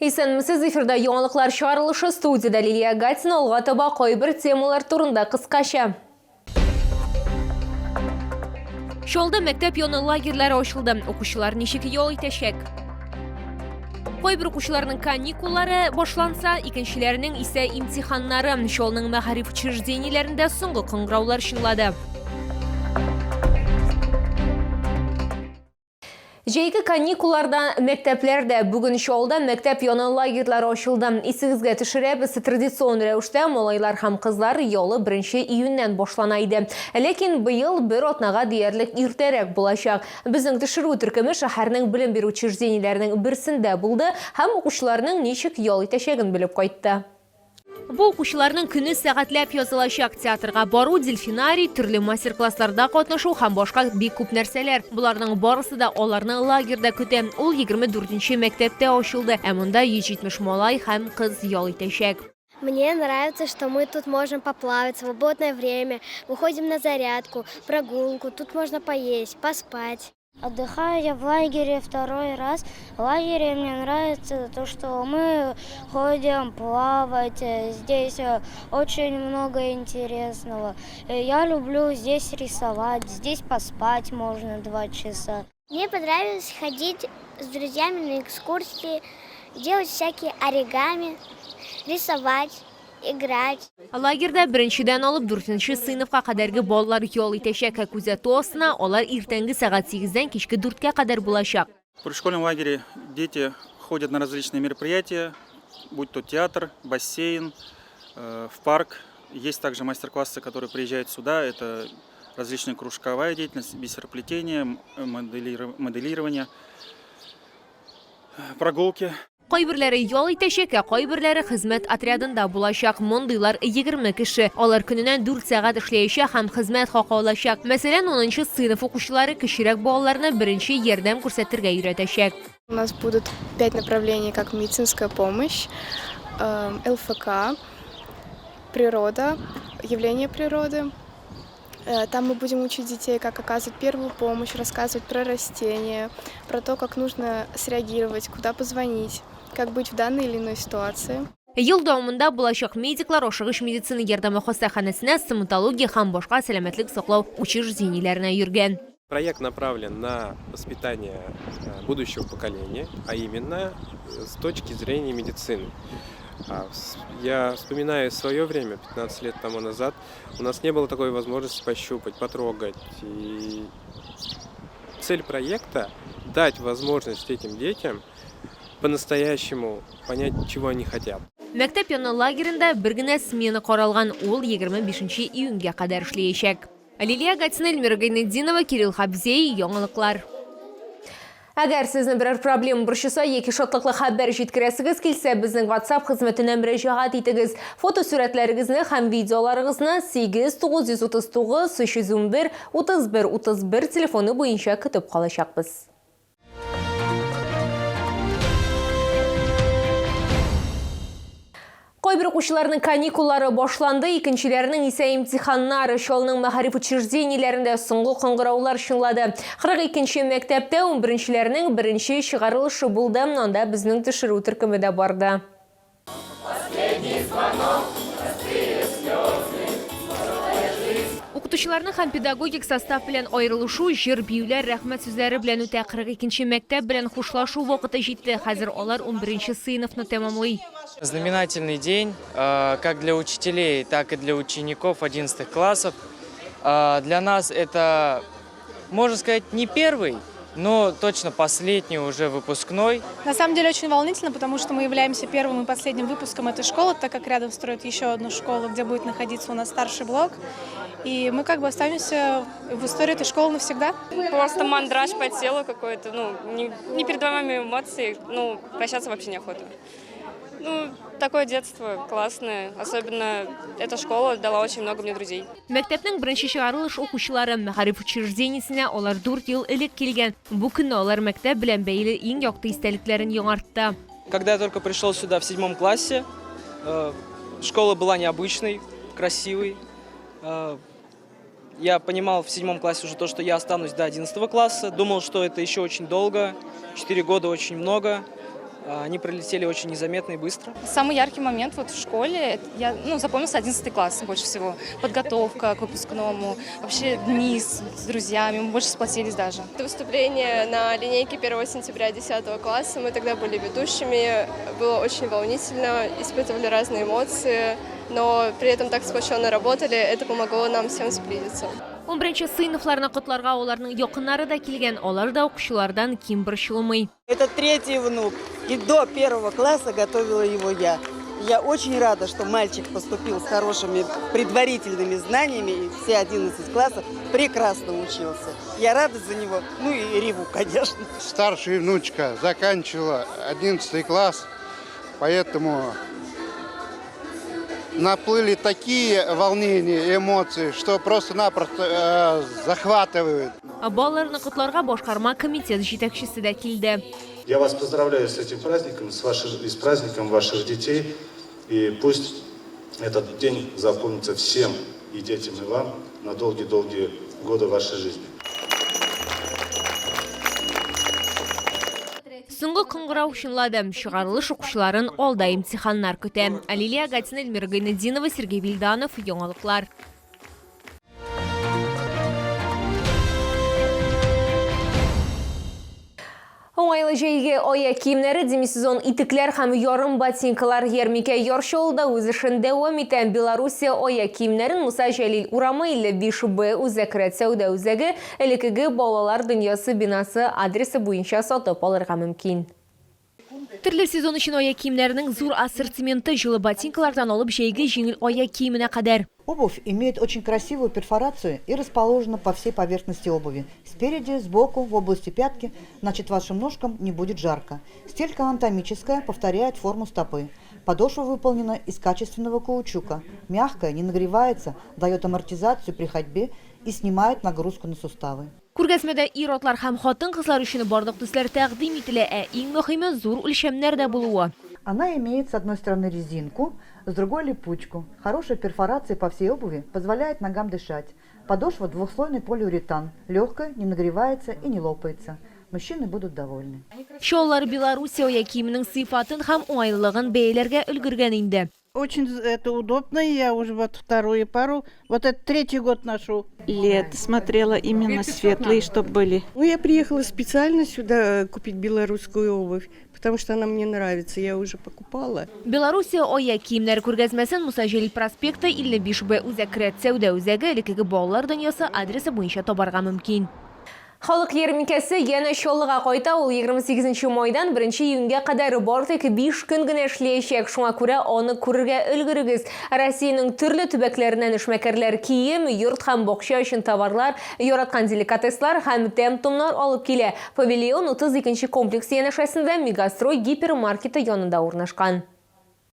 Исәнмесез, эфирда яңалыклар чыгарылышы, студиядә Лилия Гатина, алга таба кайбер темалар турында кыскача. Чаллыда мәктәп яны лагерьлары ачылды. Укучылар ничек ял итәчәк? Кайбер укучыларның каникуллары башланса, икенчеләренең исә имтиханнары. Чаллының мәгариф учреждениеләрендә соңгы кыңгыраулар чыңлады. Җәйге каникулларда мәктәпләрдә бүген Чаллыда мәктәп яны лагерьлары ачылды. Исегезгә төшерәбез, традицион рәвештә малайлар һәм кызлар ялы 1 июньнән башлана иде. Ләкин быел бер атнага диярлек иртәрәк булачак. Безнең төшерү төркеме шәһәрнең белем бирү учреждениеләренең берсендә булды һәм укучыларның ничек ял итәчәген белеп кайтты. Бу укучыларның көне сәгатьләп язылачак. Театрга бару, дельфинарий, төрле мастер-классларда катнашу һәм башка бик күп нәрсәләр. Боларның барысы да аларны лагерьда көтә. Ул 24 нче мәктәптә ачылды, ә монда 170 малай һәм кыз ял итәчәк. Мне нравится, что мы тут можем поплавать в свободное время, выходим на зарядку, прогулку, тут можно поесть, поспать. Отдыхаю я в лагере второй раз. В лагере мне нравится то, что мы ходим плавать, здесь очень много интересного. Я люблю здесь рисовать, здесь поспать можно 2 часа. Мне понравилось ходить с друзьями на экскурсии, делать всякие оригами, рисовать, играть. Лагерьда беренчедән алып дүртенче сыйныфка кадәрге балалар ял итәчәк, ә күзәтү астына алар иртәнге сәгать сигездән кичке дүрткә кадәр булачак. В пришкольном лагере дети ходят на различные мероприятия, будь то театр, бассейн, в парк. Есть также мастер-классы, которые приезжают сюда. Это различная кружковая деятельность, бисероплетение, моделирование, прогулки. Кайберләре ял итәчәк, ә кайберләре хезмәт отрядында булачак. Мондыйлар 20 кеше. Алар көненә 4 сәгать эшләячәк һәм хезмәт хакы алачак. Мәсәлән, унынчы сыйныф укучылары кечерәк балаларны беренче ярдәм күрсәтергә өйрәтәчәк. У нас будут 5 направлений, как медицинская помощь, ЛФК, природа, явление природы. Там мы будем учить детей, как оказывать первую помощь, рассказывать про растения, про то, как нужно среагировать, куда позвонить, как быть в данной или иной ситуации. Ел дәвамында булачак медиклар ашыгыч медицина ярдәме хастаханәсенә, стоматология һәм башка сәламәтлек саклау учреждениеләренә йөргән. Проект направлен на воспитание будущего поколения, а именно с точки зрения медицины. Я вспоминаю свое время, 15 лет тому назад, у нас не было такой возможности пощупать, потрогать. И цель проекта – дать возможность этим детям по-настоящему понять, чего они хотят. Мәктәп яны лагеренда бер генә смена каралган, ул 25 июньгә кадәр эшләячәк. Лилия Гатина, Эльмира Гайнетдинова, Кирилл Хабзей, Яңалыклар. Әгәр сезне берәр проблема борчыса яки шатлыклы хәбәр җиткерәсегез килсә, безнең WhatsApp хезмәтенә мөрәҗәгать итегез. Фотосурәтләрегезне һәм видеоларыгызны 8 939 311 31 31 телефоны буенча көтеп калачакбыз. Кайбер укучыларның каникуллары башланды, икенчеләренең исә имтиханнары. Чаллының мәгариф учреждениеләрендә соңгы кыңгыраулар чыңлады. 42 нче мәктәптә унберенчеләрнең беренче чыгарылышы булды. Анда безнең төшерү төркеме дә барды. Укытучыларның һәм педагогик состав белән аерылышу җыр, биюләр, рәхмәт сүзләре белән үтә. 42 нче мәктәп белән хушлашу вакыты җитте. Хәзер алар унберенче сыйныфны тәмамлый. Знаменательный день, как для учителей, так и для учеников одиннадцатых классов. Для нас это, можно сказать, не первый, но точно последний уже выпускной. На самом деле очень волнительно, потому что мы являемся первым и последним выпуском этой школы, так как рядом строят еще одну школу, где будет находиться у нас старший блок. И мы останемся в истории этой школы навсегда. Просто мандраж по телу какой-то, непередаваемые эмоции, прощаться вообще неохота. Такое детство классное, особенно эта школа дала очень много мне друзей. Мәктәпнең беренче чыгарылыш укучылары мәгариф учреждениесенә алар 4 ел элек килгән. Бу көнне алар мәктәп белән бәйле иң якты истәлекләрен яңартты. Когда я только пришел сюда в 7 классе, школа была необычной, красивой. Я понимал в 7 классе уже то, что я останусь до 11 класса. Думал, что это еще очень долго, 4 года очень много. Они пролетели очень незаметно и быстро. Самый яркий момент вот в школе, это я, ну, запомнился 11 класс больше всего. Подготовка к выпускному, вообще дни с друзьями, мы больше сплотились даже. Это выступление на линейке 1 сентября 10 класса. Мы тогда были ведущими, было очень волнительно, испытывали разные эмоции, но при этом так сплоченно работали, это помогло нам всем сблизиться. Унберенче сыйныфларны котларга аларның якыннары да килгән, алар да укучылардан ким борчылмый. Это третий внук, и до первого класса готовила его я. Я очень рада, что мальчик поступил с хорошими предварительными знаниями, и все 11 классов прекрасно учился. Я рада за него, ну и реву, конечно. Старшая внучка заканчивала 11 класс, поэтому наплыли такие волнения, эмоции, что просто-напросто захватывают. Балаларны котларга башкарма комитет җитәкчесе дә килде. Я вас поздравляю с этим праздником, и с праздником ваших детей. И пусть этот день запомнится всем, и детям, и вам, на долгие-долгие годы вашей жизни. Соңгы кыңгырау чыңлады. Чыгарылыш укучыларын алда имтиханнар көтә. Лилия Гатина, Эльмира Гайнетдинова, Сергей Вильданов, Яңалыклар. Уңайлы җәйге аяк киемнәре, демисезон итекләр һәм ярым ботинкалар ярминкә Яр Чаллыда үз эшен дәвам итә. Белоруссия аяк киемнәрен Муса Җәлил урамы 55 Б Үзәк рәт сәүдә үзәге, элеккеге Балалар дөньясы бинасы адресы буенча сатып алырга мөмкин. Төрле сезон өчен аяк киемнәренең зур ассортименты, җылы ботинкалардан алып җәйге җиңел аяк киеменә кадәр. Обувь имеет очень красивую перфорацию и расположена по всей поверхности обуви. Спереди, сбоку, в области пятки, значит, вашим ножкам не будет жарко. Стелька анатомическая, повторяет форму стопы. Подошва выполнена из качественного каучука. Мягкая, не нагревается, дает амортизацию при ходьбе и снимает нагрузку на суставы. Күргәзмәдә ир-атлар һәм хатын-кызлар өчен барлык төсләр тәкъдим ителә, ә иң мөһиме зур үлчәмнәрдә булуы. Она имеет с одной стороны резинку, с другой липучку. Хорошая перфорация по всей обуви позволяет ногам дышать. Подошва двухслойный полиуретан, легкая, не нагревается и не лопается. Мужчины будут довольны. Чаллылар Белоруссия аяк киеменең сыйфатын һәм уңайлылыгын бәяләргә өлгергән инде. Очень это удобно, я уже вот вторую пару, вот это третий год ношу. Лет смотрела именно светлые, чтобы были. Ну, я приехала специально сюда купить белорусскую обувь, потому что она мне нравится, я уже покупала. Белоруссия аяк киемнәре күргәзмәсен Муса Җәлил проспекты 55 Б Үзәк рәт сәүдә үзәге, элеккеге Балалар дөньясы адресы буенча табарга мөмкин. Халык ярминкәсе янә Чаллыга кайта. Ул 28 майдан 1 июньгә кадәр бары тик 5 көн генә эшләячәк. Шуңа күрә аны күрергә өлгерегез. Россиянең төрле төбәкләреннән эшмәкәрләр кием, йорт һәм бакча өчен товарлар, яраткан деликатеслар һәм тәм-томнар алып килә. Павильон 32 комплекс янәшәсендә Мегастрой гипермаркеты янында урнашкан.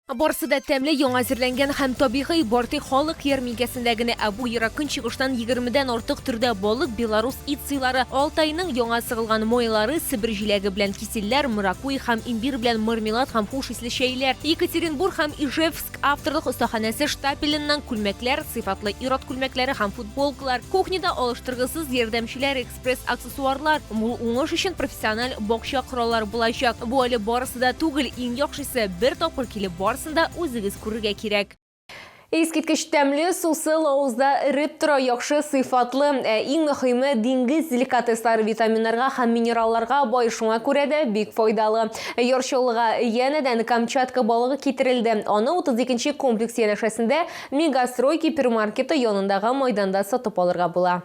Барсы да тәмле, яңа әзерләнгән һәм табигый, бары тик халык ярминкәсендә генә. Ә бу Ерак Көнчыгыштан 20дән артык төрдә балык, белорус ит сыйлары, Алтайның яңа сыгылган майлары, Себер җиләге белән кисельләр, маракуйя һәм имбир белән мармелад һәм хуш исле чәйләр, Екатеринбург һәм Ижевск авторлык остаханәсе штапеленнән күлмәкләр, сыйфатлы ир-ат күлмәкләре һәм футболкалар, кухняда алыштыргысыз ярдәмчеләр, экспресс-аксессуарлар, мул уңыш өчен профессиональ бакча кораллары булачак. Бу әле барысы да түгел, иң яхшысы бер тапкыр килеп барысын да үзегез күрергә кирәк. Искиткеч тәмле, сусыл, авызда эреп тора, яхшы сыйфатлы. Ә иң мөһиме диңгез деликатеслары витаминнарга һәм минералларга бай, шуңа күрә дә бик файдалы. Яр Чаллыга янәдән Камчатка балыгы китерелде. Аны 32 комплекс янәшәсендә Мегастрой гипермаркеты янындагы майданда сатып алырга була.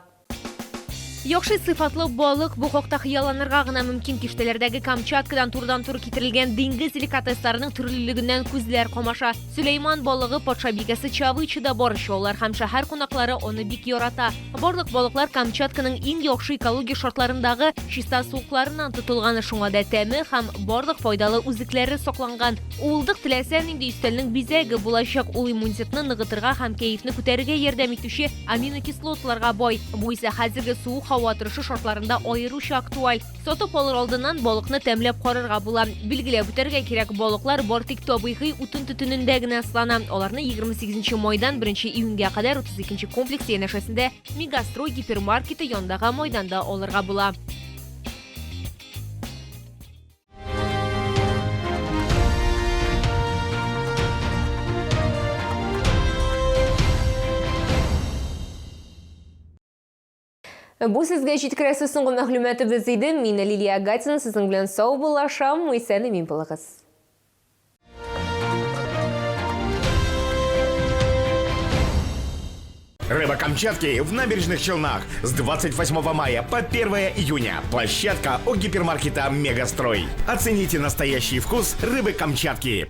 Яхшы сыйфатлы балык бу хакта хыялланырга гына мөмкин. Киштәләрдәге Камчаткадан турыдан-туры китерелгән диңгез деликатесларының төрлелегеннән күзләр камаша. Сөләйман балыгы, патшабикәсе чавычы да бар. Чаллылар һәм шәһәр кунаклары аны бик ярата. Барлык балыклар Камчатканың иң яхшы экология шартларындагы чиста сулыкларыннан тотылган. Шуңа да тәме һәм барлык файдалы үзлекләре сакланган. Уылдык теләсә нинди өстәлнең бизәге булачак. Ул иммунитетны ныгытырга һәм кәефне күтәрергә ярдәм итүче аминокислоталарга бай. Бу исә хәзерге суык һава торышы шартларында аеруча актуаль. Сатып алыр алдыннан балыкны тәмләп карарга була. Билгеләп үтәргә кирәк, балыклар бары тик табигый утын төтенендә генә ыслана. Аларны 28 майдан 1 июньгә кадәр 32 комплекс янәшәсендә Мегастрой гипермаркеты янындагы майданда алырга була. Бу сезгә җиткерәсе соңгы мәгълүматыбыз иде. Мин Лилия Гатина сезнең белән саубуллашам. Исән-имин булыгыз. Рыба Камчатки в набережных Челнах с 28 мая по 1 июня. Площадка у гипермаркета «Мегастрой». Оцените настоящий вкус рыбы Камчатки.